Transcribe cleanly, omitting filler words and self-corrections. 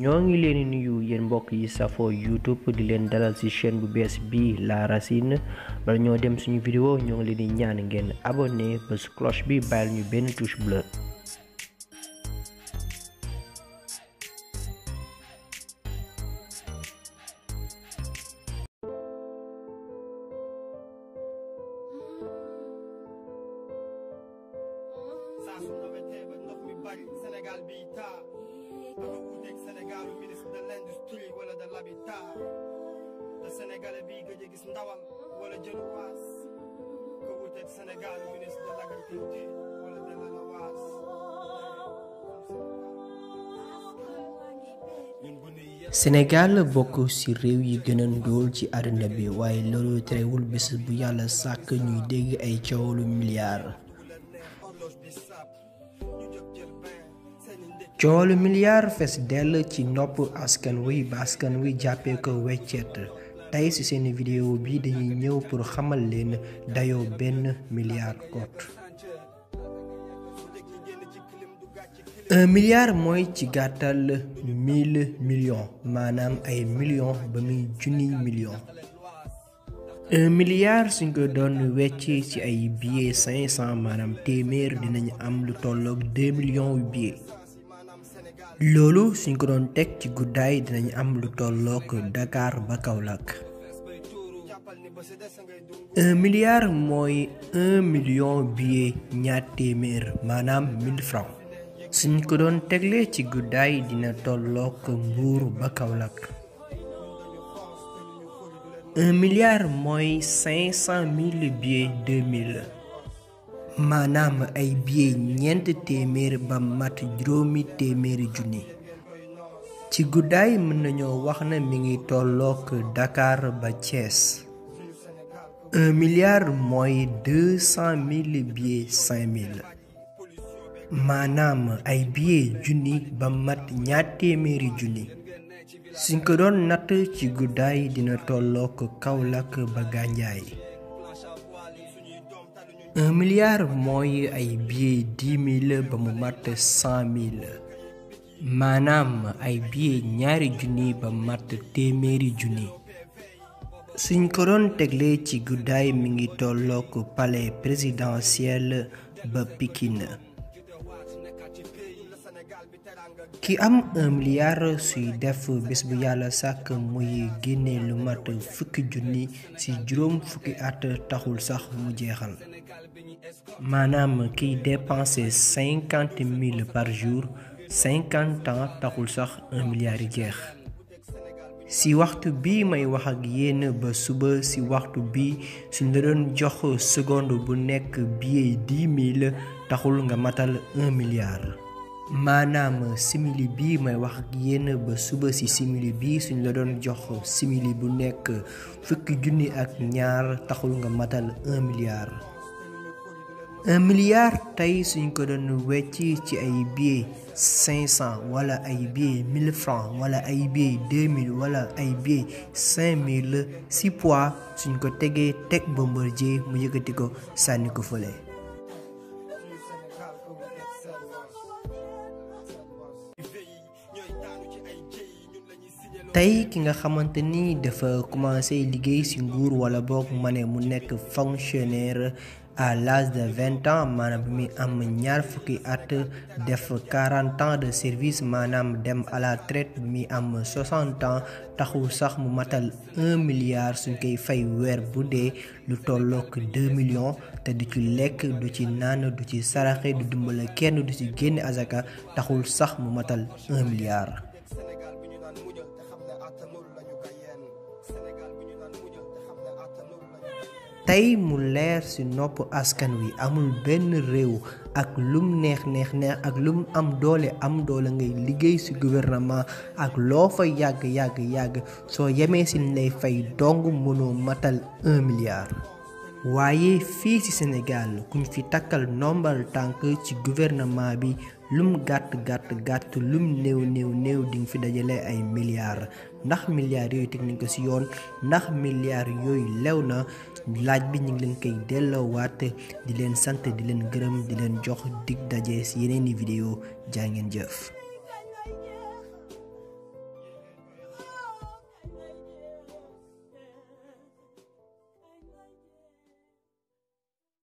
ñoo ngi leen di nuyu yéen mbokk yi safoo YouTube di leen dalal ci chaîne bu bees bi La Racine bala ñoo dem suñu vidéo ñoo ngi leen di ñaan ngeen abonné bës cloche bi bàyyil ñu benn touche bleue. Sénégal bi taa da nga wuuteeg Sénégal ministre de l'industrie wala de l'habitat te Sénégalais bi gëj a gis ndawal wala jënu waas nga wuuteeg Sénégal ministre de l'agriculture wala de l'élevage. Sénégal bokk ci réew yi gën a ndóol ci àdduna bi waaye loolu terewul bés bu yàlla sàkk ñuy dégg ay coowlu milliards. coolu milliard fes dell ci nopp askan wi ba askan wi jàppee ko weccet tey ci seen vidéo bi dañuy ñëw pour xamal leen dayoo benn milliard kot. 1 milliard mooy ci gàttal 1000 millions maanaam ay millions ba muy junniy millions. 1 milliard suñ ko doon wecc ci ay billets 500 maanaam téeméer dinañu am lu tolloog 2 millions yu billets. loolu suñ ko doon teg ci guddaay dinañ am lu tollook Dakar ba Kaolack. 1 milliard mooy 1 million billet ñaar téeméer maanaam 1000 francs suñ ko doon tegle ci guddaay dina tollook Mbuur ba Kaolack. 1 milliard mooy 500 000 billets 2000 maanaam ay billet ñeent téeméer ba mat juróomi téeméeri junni ci guddaay mën nañoo wax na mi ngi tollook Dakar ba Thiès. 1 milliard mooy 200 000 billets 5000 maanaam ay billet junni ba mat ñaar téeméeri junni suñ ko doon natt ci guddaay dina tollook Kaolack ba Gandiaye. 1 milliard mooy ay billets 10 000 ba mu mat 100 000 maanaam ay billets ñaari junni ba mat téeméeri junni suñ ko doon tegle ci guddaay mi ngi tollook palais présidentiel ba Pikine. ki am 1 milliard suy def bés bu yàlla sàkk muy génne lu mat fukki junni ci juróom fukki at taxul sax mu jeexal maanaam kiy dépenser 50 000 par jour 50 ans taxul sax 1 milliard yi jeex. ci waxtu bi may wax ak yéen ba suba ci waxtu bi suñ la doon jox seconde bu nekk billet 10 000 taxul nga matal 1 milliard. maanaam simili bi may wax ak yéen ba suba ci simili bi suñ la doon jox simili bu nekk fukki junni ak ñaar taxul nga matal 1 milliard. 1 milliard tey suñ ko doon wecc ci ay billets 500 wala ay billets 1000 francs wala ay billets 2000 wala ay billets 5000 ci poids suñ ko tegee teg Bombardier mu yëkkati ko sànni ko fële. tey ki nga xamante ni dafa commencé liggéey ci nguur wala boog ma ne mu nekk fonctionnaire à l'âge de 20 ans maanaam bi muy am ñaar fukki at def 40 ans de service maanaam dem à la retraite bi muy am 60 ans taxul sax mu matal 1 milliard suñ koy fay weer bu dee lu tollook 2 millions te du ci lekk du ci naan du ci saraxe du dimbale kenn du ci génne azaka taxul sax mu matal 1 milliard. tey mu leer ci nopp askan wi amul benn réew ak lum neex ak lum am doole ngay liggéey ci gouvernement ak loo fa yàgg soo yemee ci lay fay dong mënoo matal 1 milliard. waaye fii ci Sénégal kuñ fi takkal nombal tànk ci gouvernement bi lum gàtt lum néew di nga fi dajale ay milliards ndax milliards yooyu teg nañ ko ci yoon ndax milliards yooyu lew na laaj bi ñu ngi leen koy delloowaat di leen sant di leen gërëm di leen jox dig daje ci yeneeni vidéo jaa ngeen jëf.